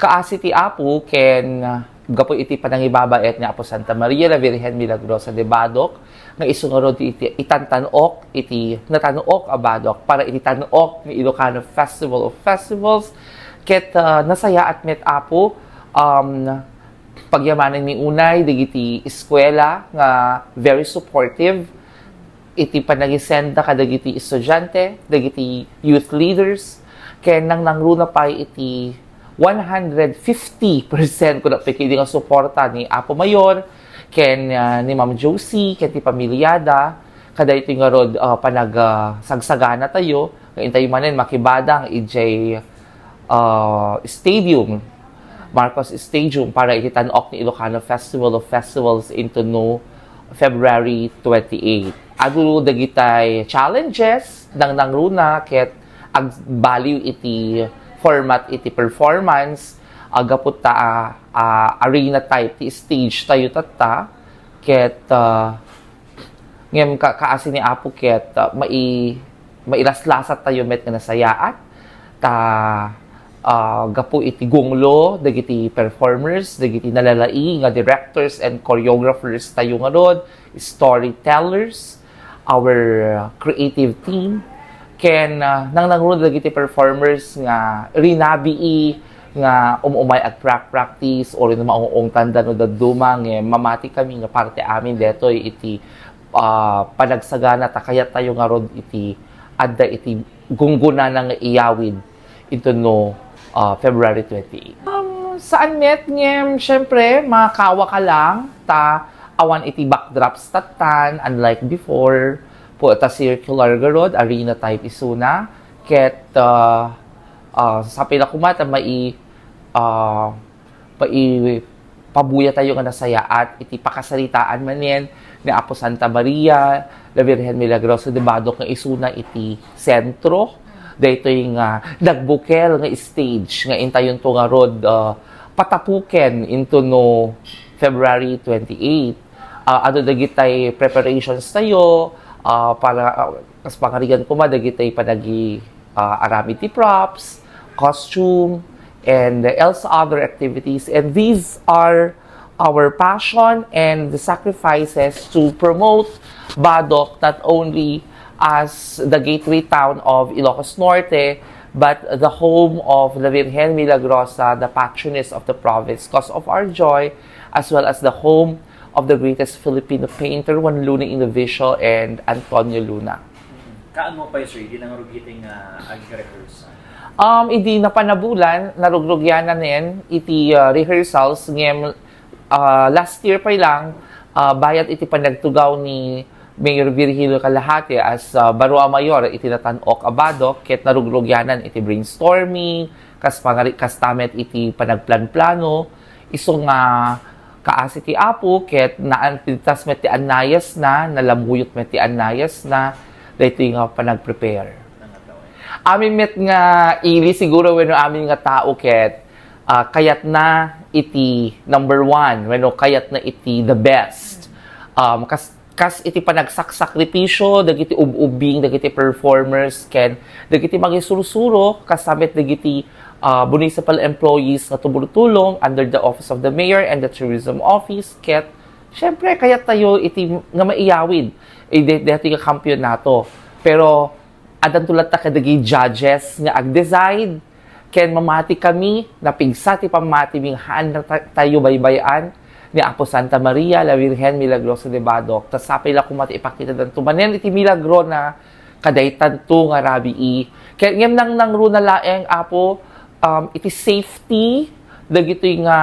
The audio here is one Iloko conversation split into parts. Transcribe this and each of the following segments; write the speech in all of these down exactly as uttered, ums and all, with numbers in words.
Kaasi ti Apo ken, ah, gapu iti panangibabaet ni Apo Santa Maria la Virgen Milagrosa de Badoc, nga isu ngarud ti iti, itantan-ok iti natan-ok a Badoc para iti tan-ok ni Ilocano Festival of Festivals. Ket, ah, nasayaat met, Apo, um, pagyamanen mi unay dagiti eskuela nga very supportive iti panagisenda kadagiti estudiante, dagiti youth leaders, ken nangnangruna pay iti one hundred fifty percent, kunak pay ketdi nga suporta ni Apo Mayor, ken, ah, ni Ma'am Josie, ken ti pamiliada, kadaytoy ngarud, ah, panag, ah, sagsagana tayo, nga intayo manen makibadang idiay, ah, stadium, Marcos Stadium, para iti tan-ok ni Ilocano Festival of Festivals into no February twenty-eight. Adu dagitay challenges, nangnangruna, ket agbaliw iti format iti performance, ah, gapu ta, ah, ah, arena type ti stage tayo tatta, ket, ah, ngem ka-, kaasi ni Apo ket, ah, mai-, mailaslasat tayo met nga nasayaat, ta, ah, gapu iti gunglo dagiti performers, dagiti nalalai nga directors and choreographers tayo ngarud, storytellers, our creative team, ken, ah, nangnangruna dagiti performers nga rinabii nga um-umay agprak-practice or no maungungtanda no dadduma, ngem mamati kami nga parte amin detoy iti, ah, panagsagana ta kayat tayo ngarud iti adda iti gunggonana nga iyawid into no, ah, February twenty-eight. Um, saan met ngem, syempre, makakawa ka lang, ta awan iti backdrops tattan, unlike before, pu-, ta circular garud, arena type isuna, ket, ah, ah, sapay la koma ta mai-, ah, paipabuya tayo nga nasayaat iti pakasaritaan manen ni Apo Santa Maria, la Virgen Milagrosa de Badoc nga isuna iti sentro. Daytoy nga nagbukel nga stage nga intayonto ngarud, ah, patapuken into no February twenty-eight. Ah, adu dagitay preparations tayo, ah, para, ah, kas pangarigan koma dagitay panagi-, ah, aramid ti props, costume, and else other activities. And these are our passion and the sacrifices to promote Badoc not only as the gateway town of Ilocos Norte, but the home of the Virgen Milagrosa, the patroness of the province, cause of our joy, as well as the home of the greatest Filipino painter, Juan Luna Inovicio and Antonio Luna. Kaano pay, sir, idi nangrugit nga ag-rehearsal? Um, idi napanabulan, narugrugiananen iti, ah, rehearsals, ngem, ah, last year pay lang, ah, bayat iti panagtugaw ni Mayor Virgilio Calajate as, ah, baro a mayor iti natan-ok a Badoc, ket narugrugianan iti brainstorming, kas pangari-, kasta met iti panagplanplano, isu nga kaasi ti Apo, ket naanpintas met ti annayasna, nalamuyot met ti annayasna, daytoy nga panagprepare. Amin met nga ili siguro wenno amin nga tao ket, ah, kayatna iti number one, wenno kayatna iti the best. Um, kas-, kas iti panagsaksakripisyo dagiti ub-ubbing dagiti performers ken dagiti mangisursurok, kasta met dagiti, ah, municipal employees nga tumultulong under the Office of the Mayor and the Tourism Office, ket syempre, kayat tayo iti nga maiyawid iti daytoy nga kampeonato. Pero addanto latta kadagiti judges nga ag-decide, ken mamati kami, napigsa ti pammatimi nga haan ta-, tayo baybay-an ni Apo Santa Maria, la Virgen Milagrosa de Badoc. Ta sapay la koma ti ipakitadanto manen iti milagrona kadaytanto nga rabii. Ket ngem nangnangruna laeng, Apo, um, iti safety dagitoy nga,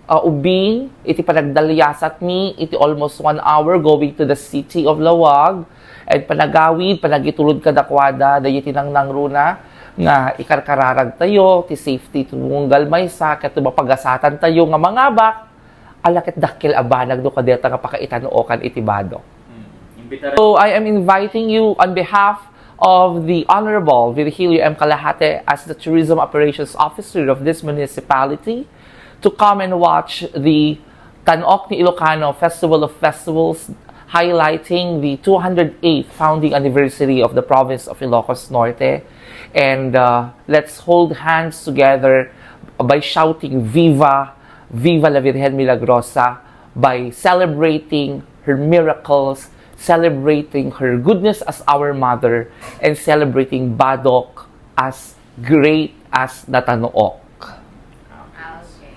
ah, ubbing, iti panagdaliasatmi iti almost one hour going to the city of Laoag, and panagawid, panagiturod kadakuada, dagiti nangnangruna nga ikarkararag tayo ti safety ti tunggal maysa, ket mapagasatan tayo nga mangabak, ala ket dakkel a banag no kadeta nga pakaitan-okan iti Badoc. Mm. Imbitar- So, I am inviting you on behalf of the Honorable Virgilio M. Calajate as the Tourism Operations Officer of this municipality to come and watch the Tan-ok ni Ilocano Festival of Festivals, highlighting the two hundred eighth founding anniversary of the province of Ilocos Norte. And, uh, let's hold hands together by shouting "Viva! Viva la Virgen Milagrosa!" by celebrating her miracles, celebrating her goodness as our mother, and celebrating Badoc as great as Natanook.